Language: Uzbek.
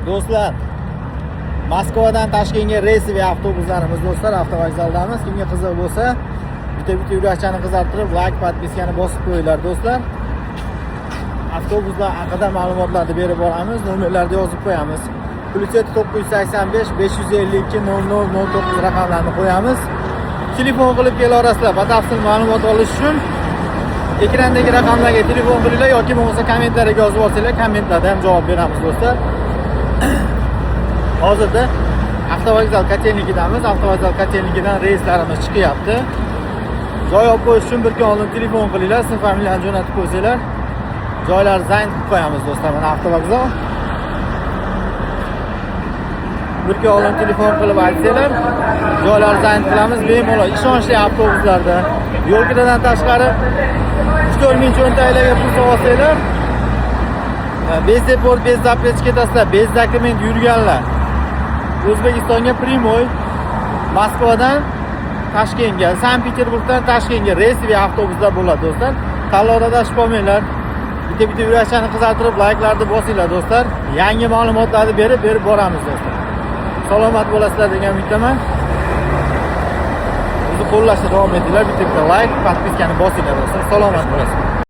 Do'stlar, Moskvadan Toshkentga рейсовый avtobuslarimiz, do'stlar, avtovokzaldamiz. Kimga qiziq bo'lsa, bitta-bitta yurakchani qizartirib, layk, подписка ni bosib qo'yinglar, do'stlar. Avtobuslar haqida ma'lumotlarni berib boramiz, nomerlarni yozib qo'yamiz. +7 985 552 00 09 raqamlarini qo'yamiz. Telefon qilib kela olasizlar, batafsil ma'lumot olish uchun ekrandagi raqamlarga telefon qilinglar yoki bo'lmasa kommentariyaga yozib olsanglar, kommentlarda ham javob beramiz, do'stlar. Hozirda avtovokzal Kotelnikidamiz. Avtovokzal Kotelnikidan reyslarimiz chiqyapti. Joy olib qo'yish uchun bir kun oldin telefon qilinglar, ism familiyani jo'natib qo'ysanglar, joylarni занят qilib qo'yamiz, do'stlar. Mana avtovokzal. Bir kun oldin telefon qilib aytsanglar, joylarni занят qilamiz bemalol. Ishonchli avtobuslarda. Yo'l kiradan tashqari 3-4 ming cho'ntaklarga pul solsanglar, без депорт, без запрет ketasizlar, без документ yurganlar. O'zbekistonga прямой Moskvadan Toshkentga, Sankt-Peterburgdan Toshkentga рейсовый avtobuslar bo'ladi, do'stlar. Tanlovda adashib qolmanglar. Bitta-bitta yurakchani qizartirib, layklarni bosinglar, do'stlar. Yangi ma'lumotlarni berib boramiz, do'stlar. Salomat bo'lasizlar degan umiddaman. Bizni qo'llashda davom etinglar. Bitta-bitta layk, подписка ni bosinglar, do'stlar. Salomat bo'lasizlar.